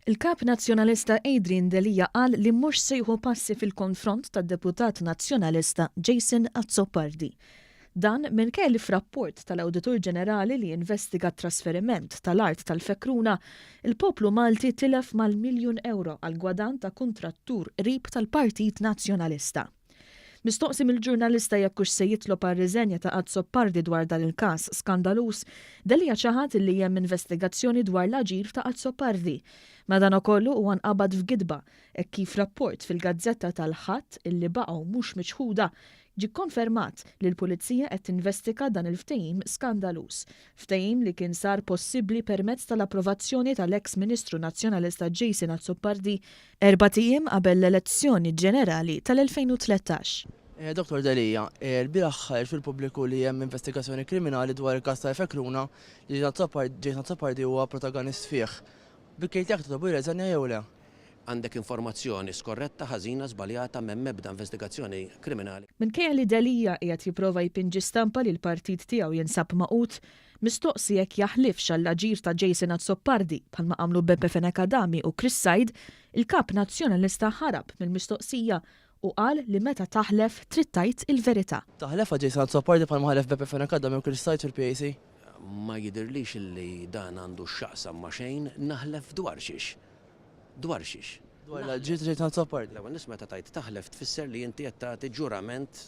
Il-Kap Nazzjonalista Adrian Delia qal li mhux se jieħu passi fil-konfront tad-Deputat Nazzjonalista Jason Azzopardi. Dan minkejja li f'rapport tal-Awditur Ġenerali li investiga t-trasferiment tal-art tal-Fekruna, il-poplu Malti tilef mal-miljun ewro għall-gwadann ta' kuntrattur qrib tal-Partit Nazzjonalista. Mistoqsi mill-ġurnalista jekk hux se jitlob għar-riżenja ta' Azzopardi dwar dan il-każ skandaluż, Delia ċaħad illi hemm investigazzjoni dwar l-aġir ta' Azzopardi. Madanakollu huwa nqabad f'gidba hekk kif rapport fil-gazzetta tal-Ħadd illi baqgħu mhux miċħuda ġie kkonfermat li l-Pulizija qed tinvestika dan il-ftehim skandaluż. Ftehim li kien sar possibbli permezz tal-approvazzjoni tal-eks Ministru Nazzjonalista Jason Azzopardi erbat ijiem qabel l-elezzjoni ġenerali tal-2013. Dottor Delia, ilbieraħ ħareġ fil-pubbliku li hemm investigazzjoni kriminali dwar il-każ ta' Efekruna li Jason Azzopardi huwa protagonist fih. Bil-kejl tiegħek titolbu jirreżenja jew le? Għandek informazzjoni skorretta, ħażina, żbaljata, m'hemm ebda investigazzjoni kriminali. Minkejja li Delia qiegħed jipprova jpinġi stampa li l-partit tiegħu jinsab magħqud, mistoqsi jekk jaħlifx għall-aġir ta' Jason Azzopardi bħalma għamlu Beppe Fenech Adami u Chris Said, il-Kap Nazzjonalista ħarab mill-mistoqsija u qal li meta taħlef trid tgħid il-verità. Taħlef għal Jason Azzopardi bħalma ħalef Beppe Fenech Adami u Chris Said fil-PAC? Ma jidhirlix li dan għandu x'jaqsam ma' xejn, naħlef dwar xiex? Dwar xiex? Dwar l-aġir ta' Jason Azzopardi. L-ewwel nett meta tgħid taħlef tfisser li inti qed tagħti ġurament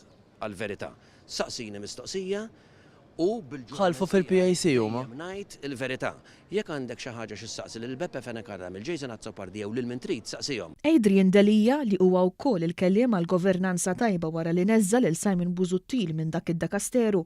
għall-verità. Saqsini mistoqsija u bil-ġurament Ħalfu fil-PAC huma. dejjem ngħid il-verità. Jekk għandek xi ħaġa xi ssaqsi lil Beppe Fenech Adami, lil Jason Azzopardi jew lil min trid, saqsihom. Adrian Delia, li huwa wkoll il-kelliem għall-governanza tajba wara li neżża' lil Simon Busuttil minn dak id-dekasteru,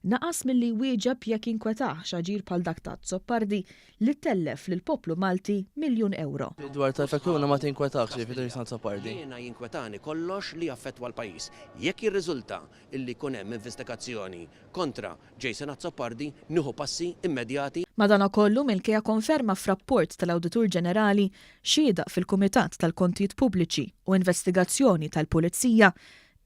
Naqas milli jwieġeb jekk jinkwetahx aġir bħal dak ta' Azzopardi li tellef lill-poplu Malti miljun ewro. Dwar tal-fekruna ma tinkwetahx, jiġifieri Jason Azzopardi. Jiena jinkwetani kollox li jaffettwa l-pajjiż. Jekk jirriżulta illi jkun hemm investigazzjoni kontra Jason Azzopardi, nieħu passi immedjati. Madanakollu, minkejja konferma f'rapport tal-Awditur Ġenerali, xhieda fil-Kumitat tal-Kontijiet Pubbliċi u investigazzjoni tal-Pulizija,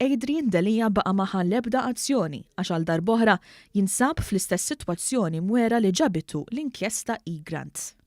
Adrian Delia baqa' ma ħa l-ebda azzjoni għax għal darb'oħra jinsab fl-istess sitwazzjoni mwegħra li ġabitu l-inkjesta Egrant.